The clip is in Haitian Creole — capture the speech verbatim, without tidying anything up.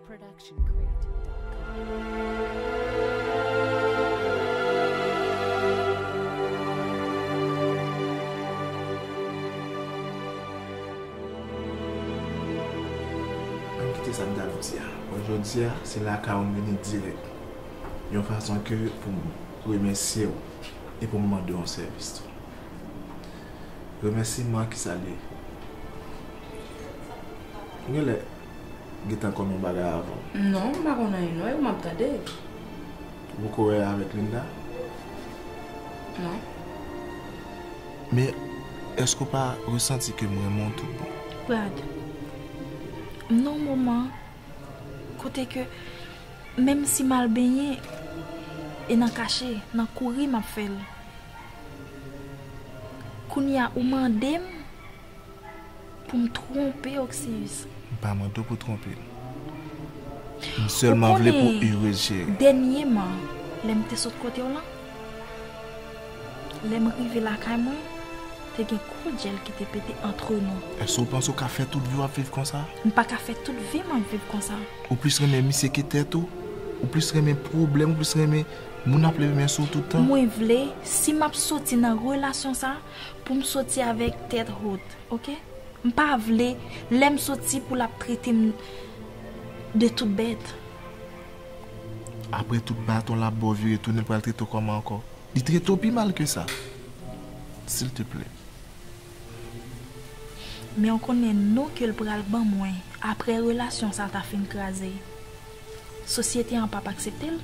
Production Crate dot com. Ann kite sa m t ap di a. Bon, jodi a, se lakay ou m vini dirèk. Yon fason ke pou m remèsye w e pou m mande w yon sèvis tou. Remèsiman ki sa l ye? Ou genlè gentan konn yon bagay avan m. Non, m pa konn anyen non, e ou m ap tande. Ou poko wè avèk Linda? Non. Men, èske w pa resanti ke m renmen w tout bon? Brad, m nan yon moman kote ke menm si m al benyen, e nan kache, nan kouri m ap fè l. Kounye a ou mande m pou m twonpe Oxius. M pa mande w pou twonpe l. M sèlman vle pou w erez, cheri. Dènyèman, lè m te sot kote w lan, lè m rive lakay mwen, te gen gwo djèl ki te pete antre nou. Èske w panse w ka fè tout vi w ap viv konsa? M pa ka fè tout vi m ap viv konsa. Ou plis renmen misye ke tèt ou? Ou plis renmen pwoblèm? Ou plis renmen moun ap leve men sou ou tout tan? Mwen vle, si m ap soti nan relasyon sa, pou m soti avèk tèt wot, oke? M pa vle, lè m soti pou l ap trete m de tout bèt. Apre tout baton l ap ba w vire tounen, l pral trete w kòman ankò? Li trete w pi mal ke sa. Silteplè. Men w konnen non ke l pral ban mwen, apre relasyon sa ta fin kraze. Sosyete an p ap aksepte l.